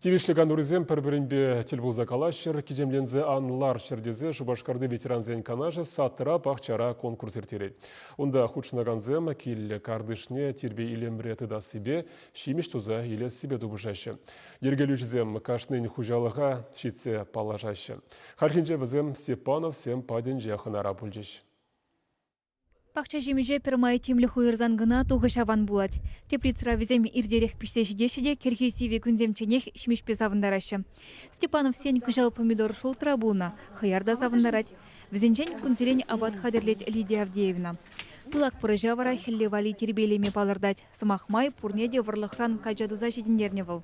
Тивӗҫлӗ кантурӗсем пӗр-пӗринпе тӗл пулса калаҫчӑр, кичемленсе ан ларччӑр тесе Шупашкарти ветерансен канашӗ садра, пахчара конкурс ирттерет. Унта хутшӑнакансем кил картишне тирпей-илемре тытассипе, ҫимӗҫ туса илессипе тупӑшаҫҫӗ. Йӗркелӳҫӗсем кашнин хуҫалӑха ҫитсе паллашаҫҫӗ. Хальхинче вӗсем Степановсем патӗнче хӑнара пулчӗҫ. Пахча ҫимӗҫе пӗрмай тимлӗх уйӑрсан кӑна тухӑҫ аван пулать. Теплицӑра вӗсем иртерех пиҫсе ҫитеҫҫӗ те кӗрхи сивӗ кунсемчченех ҫимӗҫпе савӑнтараҫҫӗ. Степановсен кӑҫал помидор шултра пулнӑ, хӑяр та савӑнтарать. Вӗсенчен кунсерен апат хатӗрлет Лидия Авдеевна. Пылак пӑрӑҫа вара хӗлле валли тирпейлеме палӑртать. Сӑмах май, пурне те вӑрлӑхран кача туса ҫитӗнтернӗ вӑл.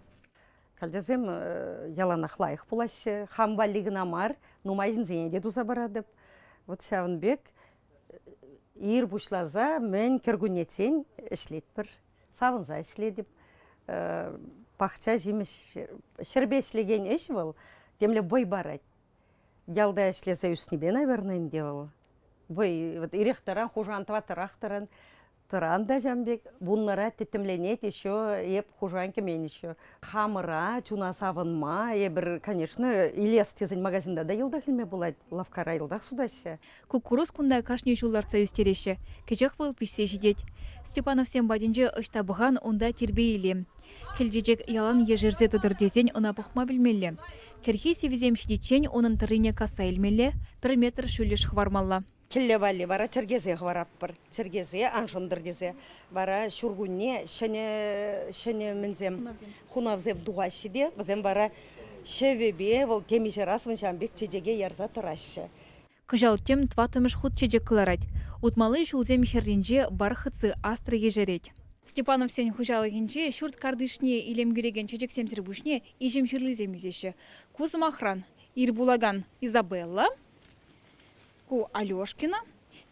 Калчасем яланах лайӑх пулаҫҫӗ. Хам валли кӑна мар, нумай ҫынсене те туса паратӑп. Вот ҫавӑн пек ир пуҫласа мӗн кӗркуннеччен ӗҫлетпӗр, савӑнса ӗҫлетӗп. Пахча ҫимӗҫ ҫӗрпе ӗҫлекен ӗҫ вӑл темле вӑй парать. Ялта ӗҫлесе ӳснипе, наверное, ӗнтӗ вӑл. Вӑй вот ирех тӑран, хушан тӑваттӑрах тӑран. Тӑран та ҫавӑн пек вуннӑра тӗттӗмленет еще, эп хушан кӗмен еще. Хамӑра чуна савӑнма эпир, конечно, илес тесен магазинта та йӑлтах илме пулать, лавккара йӑлтах сутаҫҫӗ. Куккурус кунта кашни ҫул лартса ӳстереҫҫӗ. Кӗҫех вӑл пиҫсе ҫитет. Степановсем патӗнче ӑҫта пӑхан, унта тирпей-илем. Кӗл чечек ялан ешерсе тӑтӑр тесен ӑна пӑхма пӗлмелле. Кӗрхи сивӗсем ҫитиччен унӑн тӑррине касса илмелле, пӗр метр ҫӳллӗш хӑвармалла. Хӗлле валли вара чӗркесе хӑваратпӑр. Чӗркесе ан шӑнтӑр тесе. Вара ҫуркунне ҫӗнӗ ҫӗнӗ мӗнсем хунавсем тухаҫҫӗ те вӗсем вара ҫӑвӗпе вӑл темиҫе раз вӑн ҫавӑн пек чечеке ярса тӑраҫҫӗ. Кӑҫал тем тӑваттӑмӗш хут чечек кӑларать. Утмалли ҫулсем хӗрринче бархатцы астра ешерет. Степановсен хуҫалӑхӗнче ҫурт картишне илем кӳрекен чечексемсӗр пуҫне иҫӗм ҫырлисем ӳсеҫҫӗ. Ку, сӑмахран, ир пулакан Изабелла, Ку Алешкина,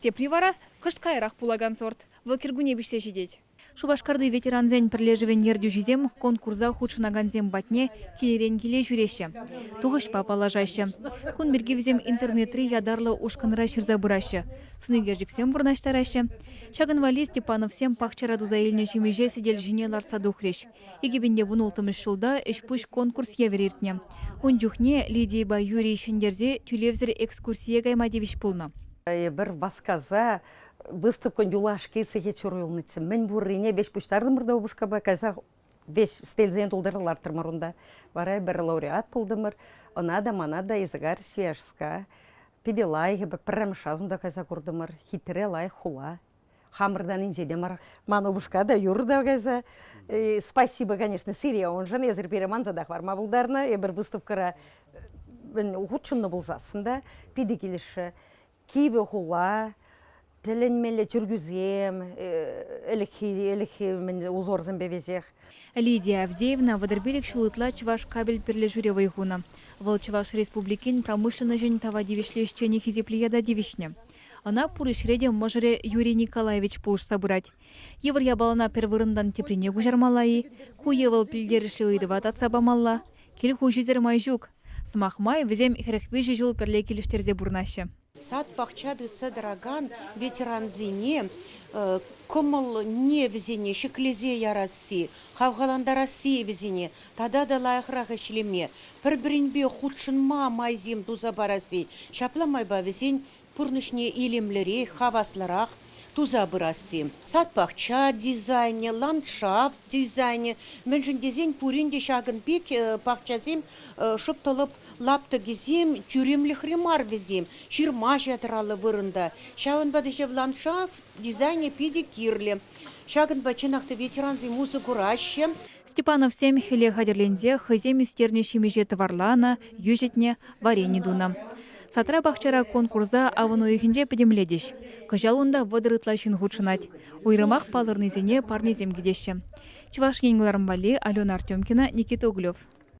тепри вара кӑшт каярах пулакан сорт. Вӑл кӗркунне пиҫсе ҫитет. Шупашкарти ветерансен пӗрлешӗвӗн ертӳҫисем конкурса хутшӑнакансем патне килӗрен киле ҫӳреҫҫӗ, тухӑҫпа паллашаҫҫӗ. Кун пирки вӗсем интернетри ятарлӑ ушкӑнра ҫырса пыраҫҫӗ, сӑнӳкерчӗксем вырнаҫтараҫҫӗ. Ҫакӑн валли Степановсем пахчара туса илнӗ ҫимӗҫе сӗтел ҫине лартса тухрӗҫ. 2016 ҫулта ӗҫ-пуҫ конкурс евӗр иртнӗ. Ун чухне Лидийӑпа Юрий ҫӗнтерсе тӳлевсӗр экскурсие кайма тивӗҫ пулнӑ. Эпир васкаса выставкӑн юлашки сехет ҫур юлнӑччӗ. Мӗн пуррине веҫ пуҫтартӑмӑр та упӑшкапа кайса веҫ стелсене тултарса лартрӑмӑр унта. Вара эпир лауреат пултӑмӑр. Ӑна та, мана та Изыгарь Свияжска. Питӗ лайӑх эпир пӗрремӗш раз унта кайса куртӑмӑр. Хитре лайӑх хула. Хамӑртан инҫе те мар. Ман упӑшка та юр та кайса. Спасибо, конечно, сире уншӑн. Эсир пире манса та хӑварма пултарнӑ. Эпир выставкӑра хутшӑннӑ пулсассӑн та питӗ килӗшрӗ. Кивӗ хула, тӗлӗнмелле чиркӳсем, ӗлӗкхи, ӗлӗкхи узорсемпе веҫех. Лидия Авдеевна 35 ҫул ытла Чӑваш кабель пӗрлешӳре вӑй хунӑ. Вӑл Чӑваш Республикин промышленноҫӗн тава тивӗҫлӗ ӗҫченӗ хисеплӗ ята тивӗҫнӗ. Ӑна пур ӗҫре те мӑшӑрӗ Юрий Николаевич пулӑшса пырать. Йывӑр япалана пӗр вырӑнтан теприне куҫармалла-и, ку е вӑл пӗлтерӗшлӗ ыйтӑва татса памалла, кил хуҫисӗр май ҫук. Сӑмах май, вӗсем 43 ҫул пӗрле килӗштерсе пурӑнаҫҫӗ. Сад-пахча тытса тӑракан ветерансене кӑмӑлне вӗсене ҫӗклесе ярасси, хавхалантарасси вӗсене тата та лайӑхрах ӗҫлеме, пӗр-пӗринпе хутшӑнма майсем туса парасси. Ҫапла майпа вӗсен пурнӑҫне илемлӗрех, хаваслӑрах туса пырасси. Сад-пахча дизайнӗ, ландшафт дизайнӗ, мӗншӗн тесен пурин те ҫакӑн пек пахчасем шӑп тӑлӑп лаптӑкӗсем тӳремлӗхре мар вӗсем, ҫырма-ҫатраллӑ вырӑнта. Ҫавӑнпа та ҫав ландшафт дизайнӗ питӗ кирлӗ. Ҫакӑнпа чӑнах та ветерансем усӑ кураҫҫӗ. Степановсем хӗле хатӗрленсе хӑйсем ӳстернӗ ҫимӗҫе тӑварланӑ, йӳҫӗтнӗ, варени тунӑ. Садра пахчара конкурса авӑн уйӑхӗнче пӗтӗмлетӗҫ. Кӑҫал унта 30 ытла ҫын хутшӑнать. Уйрӑмах палӑрнисене парнесем кӗтеҫҫӗ. Чӑваш Ен кӑларӑм валли Алена Артемкина, Никита Углев.